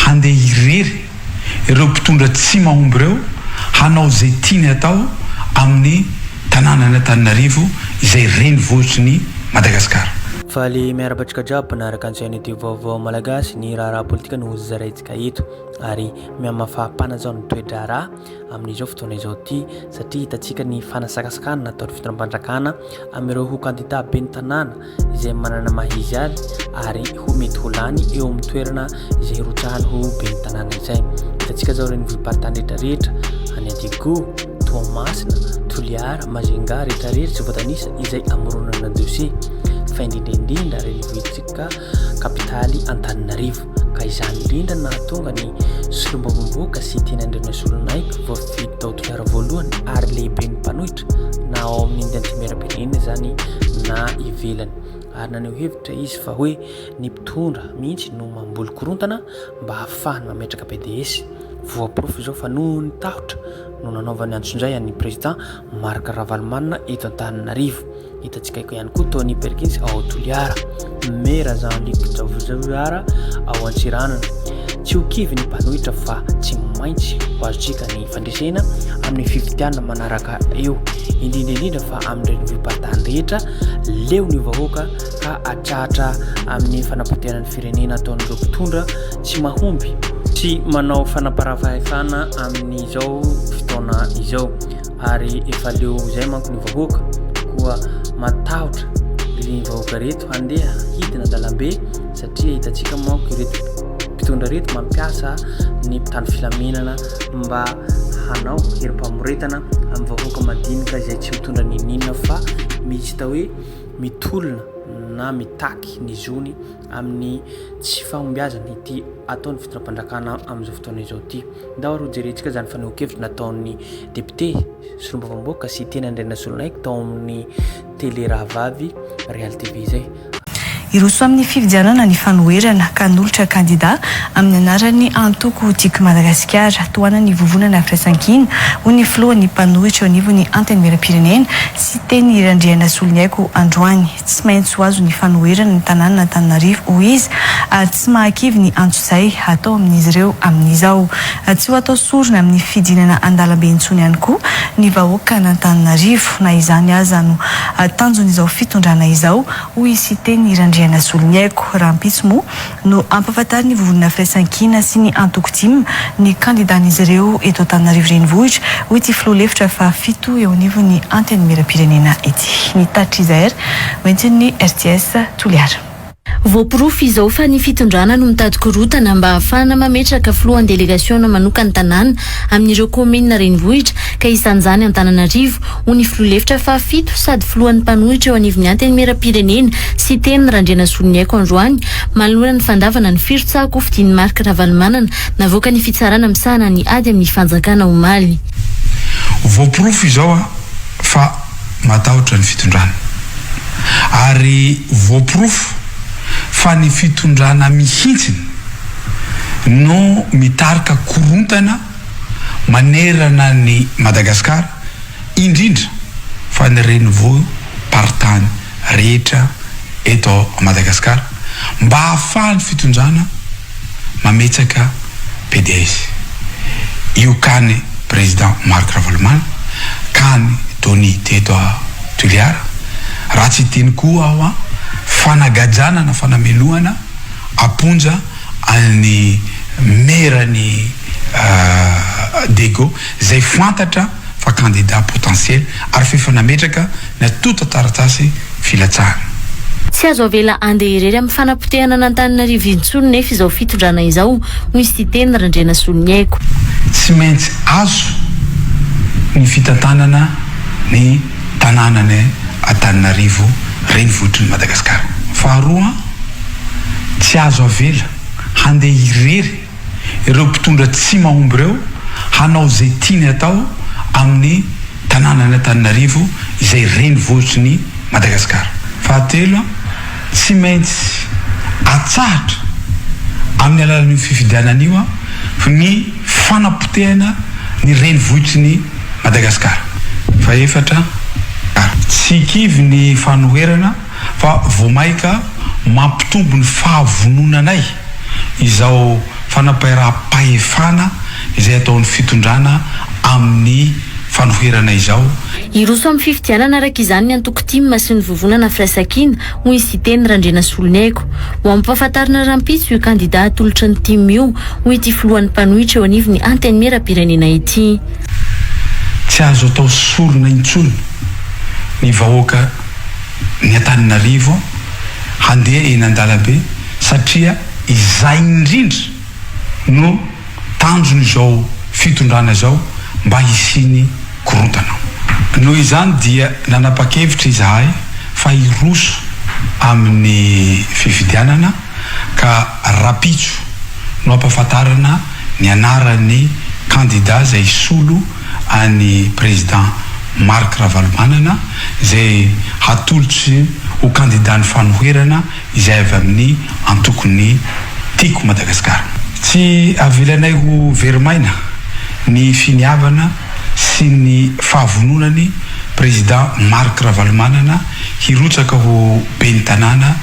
handeha irery ireo mpitondra tsy mahomby ireo hanao izay tiany atao amin'ny tanànan'Antananarivo izay renivohitry ny Madagasikara. Faly miarahaba antsika jiaby mpanaraka ny chaîne youtube vaovao malagasy ny raharaha politika no zaraintsika eto ary mihamafapana zao ny toe-draharaha amin'izao fotoana izao ity satria hitantsika ny fanasakasakanana nataon'ny fitondram-panjakana amin'ireo ho kandida ben'ny tanàna izay manana maha izy azy ary ho mety ho lany eo amin'ny toerana izay hirotsahany ho ben'ny tanàna izay. Hitantsika izao renivohi-paritany rehetra rehetra any Diego, Toamasina, Toliara, Majunga rehetra rehetra tsy voatanisa izay amoronana dossier fa indrindra indrindra renivohitsika kapitaly Antananarivo ka izany indrindra nahatonga ny solombavambahoaka Siteny Andrianasoloniaiko voafidy tao Toliara voalohany ary lehiben'ny mpanohitra na ao amin'ny Antenimierampirenena izany na ivelany. Ary naneho hevitra izy fa hoe ny mpitondra mihitsy no mamboly korontana mba hahafahany mametraka pds. Voaporofo izao fa noho ny tahotra no nanaovany antsonjay an'ny Président Marc Ravalomanana eto Antananarivo. Hitantsika ihany koa Tony Perkins ao Toliara, Me Jean Luc Djavojozara ao Antsiranana. Tsy ho kivy ny mpanohitra fa tsy maintsy ho azontsika ny fandresena amin'ny fifidianana manaraka eo, indrindra indrindra fa amin'ny renivohi-paritany rehetra leo ny vahoaka ka atratra amin'ny fanapotehana ny firenena ataon'ireo mpitondra tsy mahomby sy manao fanamparam-pahefana amin'izao fotoana izao. ary efa leo izay manko ny vahoaka koa matahotra ry vahoaka reto handeha hidina an-dalambe satria hitantsika manko ireto mpitondra ireto mampiasa ny mpitandro filaminana mba hanao herim-pamoretana amin'ny vahoaka madinika izay tsy mitondra n'inon'inona fa misy hita hoe mitolona na mitaky ny zony amin'ny tsy fahombiazana ity ataon'ny fitondram-panjakana amin'izao fotoana izao ity. Ndao ary hojerentsika izany fanehoan-kevitra nataon'ny député solombavambahoaka Siteny Andrianasoloniaiko tao amin'ny télé rahavavy Real TV izay. Hiroso amin'ny fifidianana ny fanoherana ka hanolotra kandida amin'ny anaran'ny antoko Tiako Madagasikara, tohanan'ny Vovonana Firaisankina, hoy ny filohan'ny mpanohitra eo anivon'ny Antenimierampirenena, Siteny Randrianasoloniaiko androany. Tsy maintsy ho azon'ny fanoherana ny tanànan'Antananarivo, hoy izy, ary tsy mahakivy ny antsojay atao amin'izy ireo amin'izao. Tsy ho atao sorona amin'ny fidinana an-dalambe intsony ihany koa ny vahoakan'Antananarivo, na izany aza no tanjon'izao fitondrana izao, hoy i Siteny Randrianasoloniaiko. Rahampitso moa no hampahafantarin'ny Vovonana Firaisankina sy ny antoko tim ny kandidan'izy ireo eto Antananarivo Renivohitra, hoy ity filoha lefitra fahafito eo anivon'ny Antenimierampirenena ity. Ny Tatrizr, hoentin'ny RTS Toliara. Voaporofo izao fa ny fitondrana no mitady korontana mba hahafahana mametraka filohan'ny delegasiona manokan'ny tanàna amin'ireo kaominina renivohitra ka isan'izany Antananarivo, hoy ny filoha lefitra fahafito sady filohan'ny mpanohitra eo anivon'ny Antenimierampirenena, Siteny Randrianasoloniaiko androany, manoloana ny fandavana ny firotsahan-kofidian'i Marc Ravalomanana navoakan'ny fitsarana misahana ny ady amin'ny fanjakana omaly. Voaporofo izao fa matahotra ny fitondrana. Ary voaporofo fa ny fitondrana mihitsy no mitarika korontana manerana an'i Madagasikara, indrindra fa ny renivohi-paritany rehetra eto Madagasikara mba hahafahan'ny fitondrana mametsaka pds. Io kany Président Marc Ravalomanana, kany Tony teto a Toliara, raha tsy hiteny koa aho an, fanagajana na fanamelohana am-ponja an'ny meran'i Dego izay fantatra fa candidat potentiel ary f'efa nametraka ny antontan-taratasy filatsahana. Tsy azo avela handeha irery amin'ny fanapotehana an'Antananarivo intsony nefa izao fitondrana izao, hoy Siteny Randrianasoloniaiko. Tsy maintsy azo ny fitantanana ny tanànan'i Antananarivo renivohitry ny Madagasikara. Faharoa, tsy azo avela handeha irery ireo mpitondra tsy mahomby ireo hanao izay tiany atao amin'ny tanànan'Antananarivo izay renivohitry ny Madagasikara. Fahatelo, tsy maintsy atsahatra amin'ny alalan'io fifidianana io ny fanapotehana ny renivohitry ny Madagasikara. Fahefatra, tsy kivy ny fanoherana fa vao maika mampitombo ny fahavononanay izao. fanapairaham-pahefana izay ataon'ny fitondrana amin'ny fanoherana izao. Hiroso amin'ny fifidianana araka izany ny antoko tim sy ny vovonana Firaisankina, hoy i Siteny Randrianasoloniaiko. Ho ampahafantarina rahampitso io kandida atolotry ny tim io, hoy ity filohan'ny mpanohitra eo anivon'ny Antenimierampirenena ity. Tsy azo atao sorona intsony ny vahoaka ny Antananarivo handeha eny an-dalambe satria izay indrindra no tanjon'izao fitondrana izao mba hisian'ny korontana. Noho izany dia nanapa-kevitra izahay fa hiroso amin'ny fifidianana ka rapitso no hampafantarana ny anaran'ny kandida izay hisolo an'i Président Marc Ravalomanana izay hatolotry ho kandidan'ny fanoherana izay avy amin'ny antokon'ny Tiako Madagasikara. Tsy avelanay ho very maina ny finiavana sy ny fahavononan'i Président Marc Ravalomanana hirotsaka ho ben'ny tanàna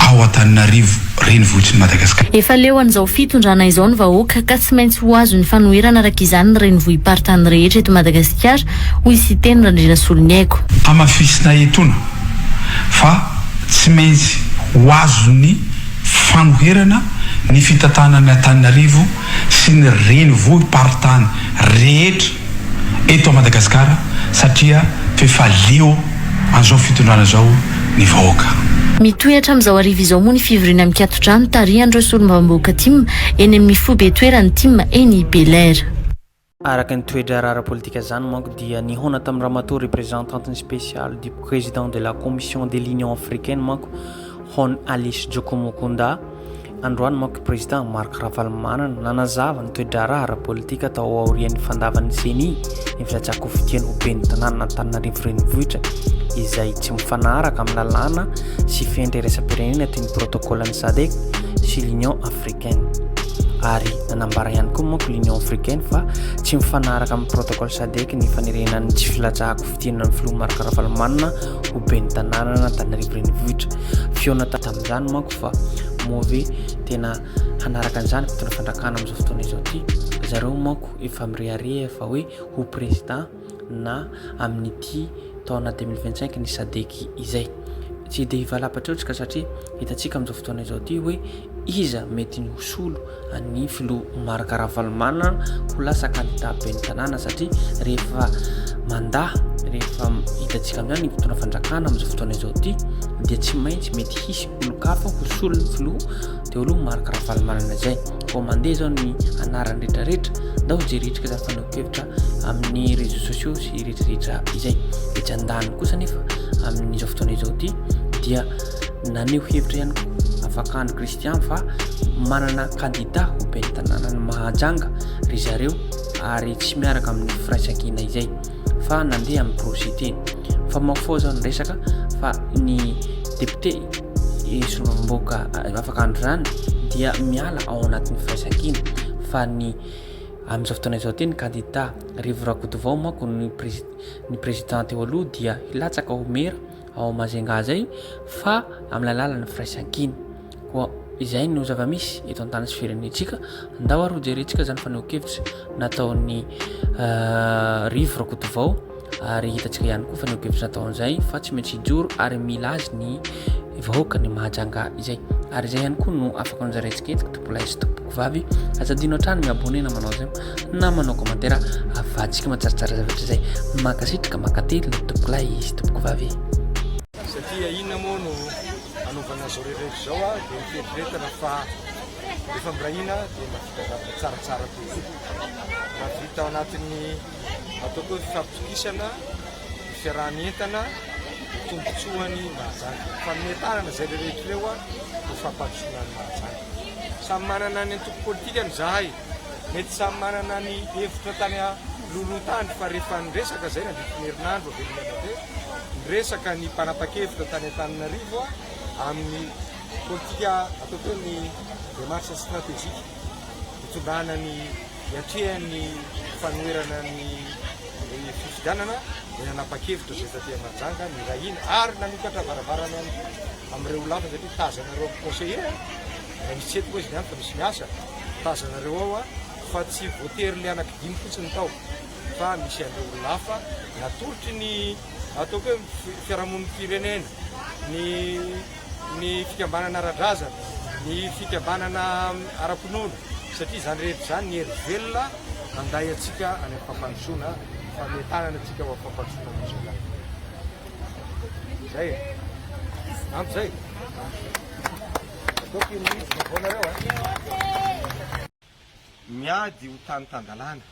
ao Antananarivo renivohitr'i Madagasikara. Efa leo an'izao fitondrana izao ny vahoaka ka tsy maintsy ho azon'ny fanoherana araka izany ny renivohi-paritany rehetra eto Madagasikara, hoy i Siteny Randrianasoloniaiko. Hamafisina etoana fa tsy maintsy ho azon'ny fanoherana ny fitantanana Antananarivo sy ny renivohi-paritany rehetra eto Madagasikara satria f'efa leo an'izao fitondrana izao ny vahoaka. Mitohy hatramin'izao hariva izao moa ny fivoriana mikaton-drano tarihan'ireo solombavambahoaka tim eny amin'ny foibe toeran'ny tim eny Bel'Air. Araka ny toe-draharaha ara-politika izany manko dia nihaona tamin'ny ramatoa représentante spéciale du président de la commission de l'union africaine manko Hon Alice Djoko Mukunda Androany manko i Président Marc Ravalomanana nanazava ny toe-draharaha ara-politika tao aorian'ny fandavan'ny Ceni ny filatsahan-kofidiany ho ben'ny tanànan'Antananarivo Renivohitra izay tsy mifanaraka amin'ny lalàna sy fenitra iraisam-pirenena toy ny protocole an'ny SADC sy l'Union africaine. Ary nanambara ihany koa manko l'Union africaine fa tsy mifanaraka amin'ny protocole SADC ny fanerena ny tsy filatsahan-kofidiana ny filoha Marc Ravalomanana ho ben'ny tanànan'Antananarivo Renivohitra. Fihaonana tamin'izany manko fa moa ve tena hanaraka an'izany mpitondra fanjakana amin'izao fotoana izao ity? Zareo manko efa mirehareha fa hoe ho président na amin'ity taona 2025 ny SADC izay. Tsy dia hivalapatra eo tsika satria hitantsika amin'izao fotoana izao ity hoe iza mety ny ho solo an'ny filoha Marc Ravalomanana ho lasa kandida ben'ny tanàna satria rehefa mandà rehefa hitantsika amin'izany ny mpitondra fanjakana amin'izao fotoana izao ity dia tsy maintsy mety hisy olon-kafa ho solon'ny filoha teo aloha Marc Ravalomanana izay. Vao mandeha izao ny anarany rehetrarehetra, ndao jerentsika izany fanehoan-kevitra amin'ny réseaux sociaux sy rehetrarehetra izay. Etsy andaniny kosa nefa amin'izao fotoana izao ity dia naneho hevitra ihany koa Afakandro Christian fa manana kandida ho ben'ny tanànan'i Mahajanga ry zareo ary tsy miaraka amin'ny firaisankina izay fa nandeha amin'ny procès teny. Fa mafao izao ny resaka fa ny député solombavambahoaka Afakandro izany dia miala ao anatin'ny firaisankina fa ny amin'izao fotoana izao ity ny kandida Rivo Rakotovao manko ny ny président teo aloha dia hilatsaka ho maire ao Majunga zay fa amin'ny alalan'ny firaisankina. Koa izay no zava-misy eto an-tany sy firenentsika. Ndao ary hojerentsika izany fanehoan-kevitra nataon'i eh, Rivo Rakotovao ary hitantsika ihany koa fanehoan-kevitra nataon'izay fa tsy maintsy hijoro ary mila azy ny vahoaka ny Mahajanga izay. Ary izay ihany koa no afaka nozaraintsika eto tompolahy sy tompokovavy. Aza adino hatrany mi-abonner na manao j'aime na manao commentaire ahafahantsika mahatsaratsara zavatra izay. Mankasitraka, mankatelina tompokolahy sy tompokovavy. Satria inona moa no anaovana izao rehetra izao dia ny fieritreretana fa rehefa miray hina dia mahavita zavatra tsaratsara kokoa. Mahavita ao anatin'ny ataoko hoe fifampitokisana, ny fiaraha-mientana, ny tombontsoan'i Mahajanga. Fanome tanana izay rehetra ireo ho fampandrosoana an'i Mahajanga. Samy manana ny antoko politikany izahay. Mety samy manana ny hevitra tany alohaloha tany fa rehefa niresaka izay nandritry ny herinandro avy eo Miadabe, niresaka ny mpanapa-kevitra tany Antananarivo amin'ny politika ataoko hoe ny démarche stratégique hitondrana ny hiatrehany fanoherana ny fifidianana dia nanapa-kevitra izay taty Mahajanga niray hina ary nanokatra varavarana ihany koa amin'ireo olona hafa satria tazanareo amin'ny conseiller. Raha misy tsy eto moa izy niany fa misy miasa, tazanareo ao fa tsy voatery le anaky dimy fotsiny tao fa misy an'ireo olona hafa natolotry ny ataoko hoe fiarahamonin'ny firenena, ny ny fikambanana ara-drazana, ny fikambanana ara-pinoana satria izany rehetra izany ny hery velona handay antsika any amin'ny fampandrosoana, fametanana antsika ho amin'ny fampandrosoana mihitsy izany. Zay e. Ampy zay. Ataoko iny mihitsy vaovaonareo a. Miady ho tany tan-dalàna.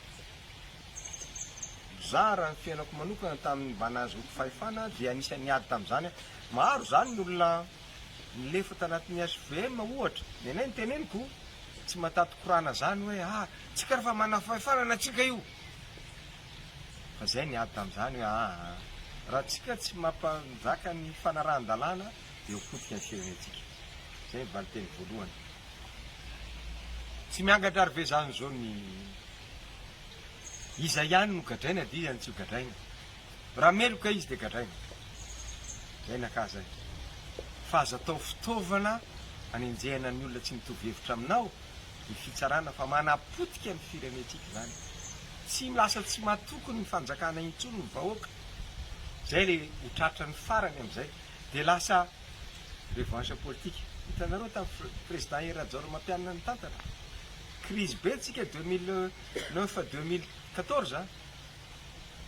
Za raha ny fiainako manokana tamin'ny mba nahazoako fahefana dia anisan'ny niady tamin'izany aho. Maro izany ny olona nilefa tanatin'ny HVM ohatra. Ny anay ny teneniko tsy mahataty korana zany hoe ah tsika refa manana fahefana na tsika io. Fa zay niady tamin'izany hoe aa raha tsika tsy mampanjaka ny fanarahan-dalàna dia ho potika ny firenentsika. Zay ny valinteny voalohany. Tsy miangatra ary ve zany zao ny iza ihany no gadraina dia iza no tsy ho gadraina. Raha meloka izy dia gadraina. Zay ny akà zay. Fa aza atao fitaovana hanenjehana ny olona tsy mitovy hevitra aminao ny fitsarana fa manapotika ny firenentsika izany. Tsy lasa tsy matoky ny fanjakana intsony ny vahoaka. Zay le ho tratran'ny farany amizay. Dia lasa revanche politique. Hitanareo tamin'ny président Hery Rajaonarimampianina nitantana. Crise be tsika 2009 2014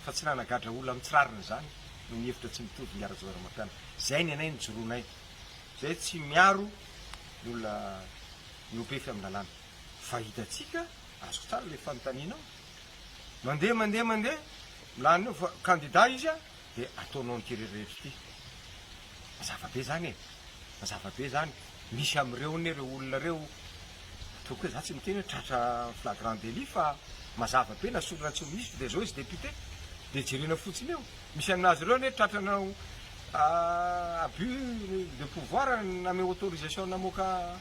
fa tsy nanagadra olona amin'ny tsy rariny izany noho ny hevitra tsy mitovy ny Rajaonarimampianina. Zay ny anay nijoroanay. Zay tsy miaro ny olona mihoa-pefy amin'ny lalàna. Fa hitantsika, azoko tsara ilay fanontanianao, mandeha mandeha mandeha, lany eo fa candidat izy an, dia ataonao an'ity rehetra ity. Mazava be zany e! Mazava be zany. Misy amin'ireo anie ireo olona ireo, ataoko hoe za tsy miteny hoe tratra flagrant délit fa mazava be na sorona tsy ho ministre dia zao izy député, dia jerena fotsiny eo. Misy aminazy ireo anie tratra nanao abus de pouvoir nanome autorisation namoaka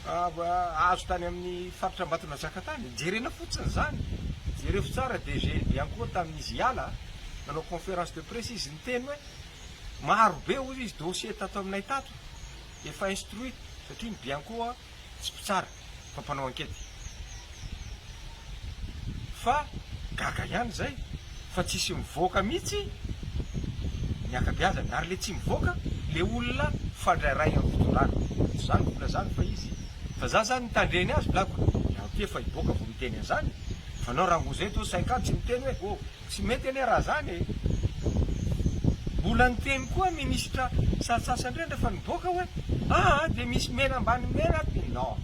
hazo tany amin'ny faritra Ambatonazaka tany. Jerena fotsiny zany. Jereo tsara DG Bianco tamin'izy hiala, nanao conférence de presse izy niteny hoe maro be hoy izy dossier tato aminay tato efa instruit satria ny Bianco tsy mpitsara fa mpanao ankety. Fa gaga ihany zay fa tsisy mivoaka mihitsy ny ankabeazany ary le tsy mivoaka le olona fandrairay amin'ny fitondrana. Tsy zany vola zany fa izy fa za zany nitandreny azy blako iaho ty efa hiboaka vao miteny an'zany fa nao rangoa zay to cinq ans tsy miteny hoe oh Tsy mety anie raha zany e! Mbola niteny koa minisitra sasantsasany ireny rehefa nivoaka hoe aa dia misy mena ambany mena ato non!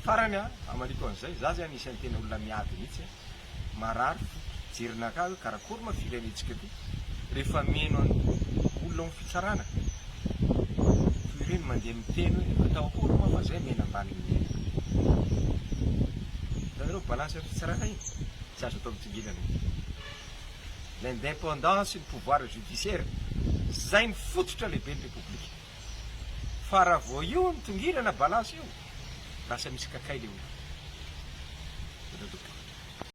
Farany an, hamaliko an'izay, za zay anisan'ny tena olona miady mihitsy an, marary fo, jerinakahy hoe karakory ma firenentsika ty rehefa mino an olona ao fitsarana toy ireny mandeha miteny hoe atao akory moa fa zay mena ambany mena. Hitanareo balance amin'ny fitsarana iny? Tsy azo atao mitsingilana io. L'indépendance ny pouvoir judiciaire, zay ny fototra lehiben'ny Repoblika. Fa raha vao io mitongilana balance io, lasa misy kakay le olona. Tompoko.